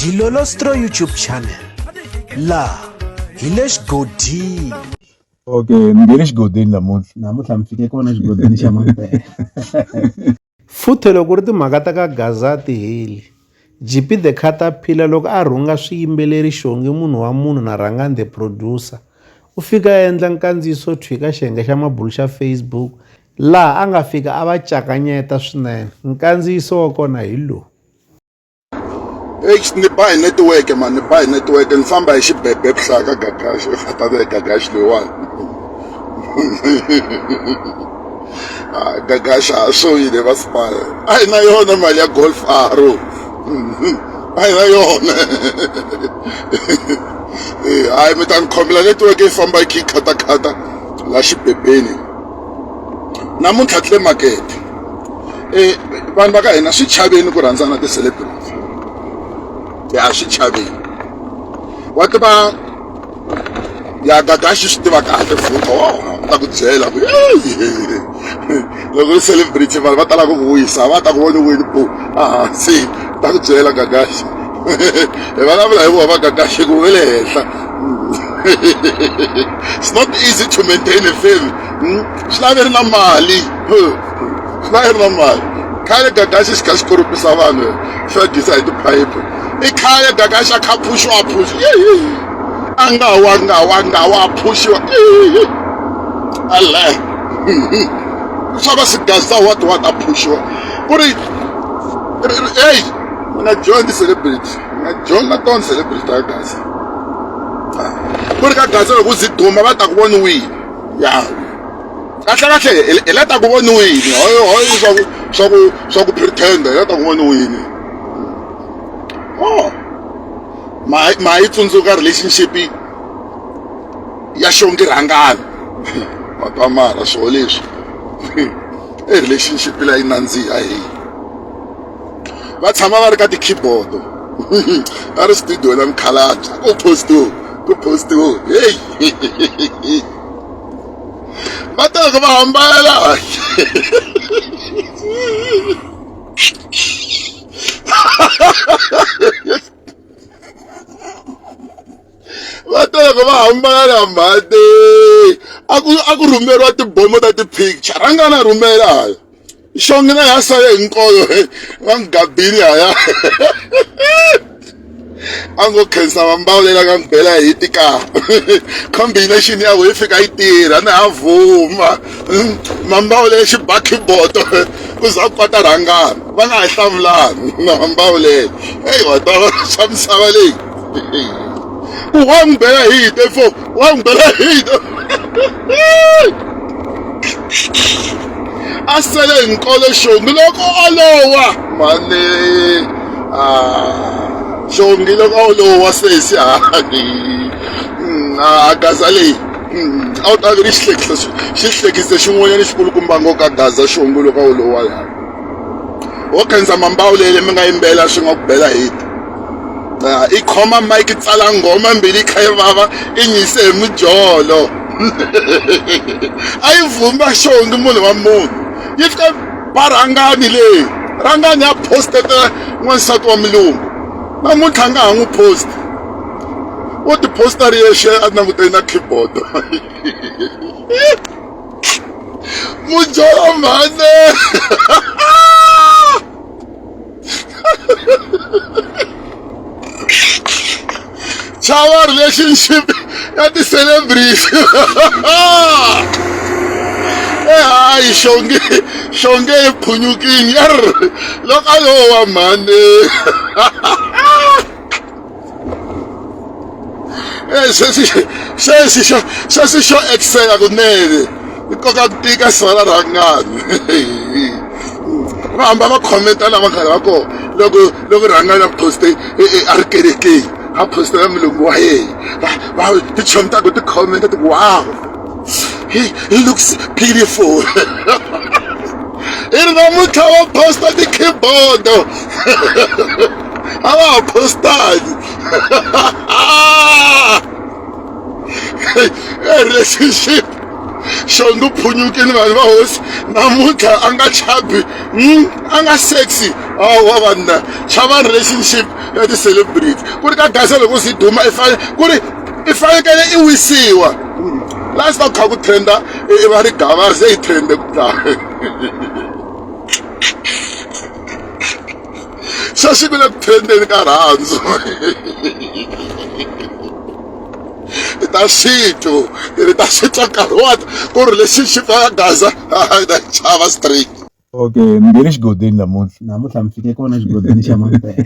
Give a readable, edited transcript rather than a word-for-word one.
Dilolostro YouTube channel laha hi le xigodini. Okay, ni nge le xigodini namuntlha. Namuntlha mi fike kona xigodini xa mampela. Futhe loko ku ri timhaka ta ka Gaza a ti heli. Jippy the Caterpillar loko a rhunga swiyimbeleri Xongi munhu wa munhu na Rhangani the Producer u fike a endla nkandziyiso thwi ka xiyenge xa mabulu xa Facebook laha a nga fika a va cakanyeta swinene. Nkandziyiso wa kona hi lowu. Eish ni ba hi network man ni ba hi network ni famba hi xibebe ku hlaya ka gagashi i fata gagashi leyiwani ah, gagashi a swo yini va spaya a hi na yona mali ya golf aro a hi na yona eh, hayi mi ta ni khomela network yi famba yi kha yi khatakhata la xibebeni namuntlha tle makete e vanhu va ka hina swi chaveni ku rhandzana ti-celebrity ya swi chaveni wa tiva ya gagaxi swi tiva kahle futa wa ta ku byela ku loko ri celebrity vanhu va tala ku ku wisa va ta ku vona wini po ahansi ta ku byela gagaxi hi vulavula hi vona va gagaxi ku ve le henhla it's not easy to maintain a family hmm? Swi lava i ri na mali swi lava i ri na mali khale gagaxi xi kha xi koromisa vanhu xi va dyisa hi tiphayiphi i khale gagaxi a kha phuxiwa a phuxi a nga wa nga wa nga wa phuxiwa ala swa va swigaza what what a phuxiwa ku ri eyi mi nga join ti-celebrity mi nga join na tona celebrity ta ka gaza ku ri ka gaza loko u zi duma va ta ku voni wihi ya kahle kahle hi la ta ku voniwini hoyi hoyi swa ku swa ku swa ku pretend hi la ta ku voniwini oh ma ma yi tsundzuka relationship ya xongi rhangani wa twa mara swo leswi i relationship la yi nandziha hi va tshama va ri ka ti-keyboard a ri studio na mukhalabye ku postiwe ku postiwe heyi va ta loko va hambana va ta loko va hambana mhani a ku a ku rhumeriwa tibomo ta ti-picture rhangana rhumela hala xongi na ya sale hinkolo va n'wi gabini haya a ngo khensa vambawulela ka n'wi bela hi tika combination ya yi fika yi tirha na ha vuma mambawulela xibakiboto ku za ku kwata rhangana va nga ha hlamulani na mambawulela eyi wa ta swa misava leyi ku wa n'wi bela hite fo wa n'wi bela hite a sele hi nkolo xongi loko a lowa mhani a xongi loko a lowa sesi hayi a gaza leyi a wu ta vi ri xihlekiso xihlekiso xin'wanyana xikulukumba ngo ka gaza xongi loko a wu lowa la wo khensa mambawu leyi mi nga yimbela swi nga ku bela hiti i khoma mike tsala nghoma mbili yi kha yi vava i nyise hi mujolo a yi vumba xongi munhu wa munhu yi fika ba rhangani leyi rhangani ya postetela n'wansati wa mulungu namuntlha a nga ha n'wi post wo ti posta ri yexe a languteni na keyboard mujolo mhane chava relationship ya ti-celebrity e hayi xonge xonge yi phunyukini ya ri loko a yo wa mhani e sweswi sweswi xo sweswi xo excela kunene yi koka ku tika sala rhangani va hamba va khomenta lava karhi va kona loko loko rhangani a poste a ri kerekeni a postela mulungu wa yena va tichomi ta ku ti khomenta ti ku wow he looks beautiful i ri namuntlha va posta ti-keyboard a va ha postani relationship xongi u phunyukile vanhu va hosi namuntlha a nga chabi hmm? a nga sexy Hawa vanna chava relationship ya ti-celebrity ku ri ka Gaza loko se duma i fane ku ri i fanekele i wisiwa last ta ku kha ku trenda i va ri gava se yi trende ku dlaya sweswi ku le ku trendeni ka rhandzu i ta swi twa i ta swi twa nkarhi wa ta ku relationship ya Gaza ta chava straight. Okay ni nge le xigodini namuntlha. Namuntlha mi fike kona xigodini xa mampela.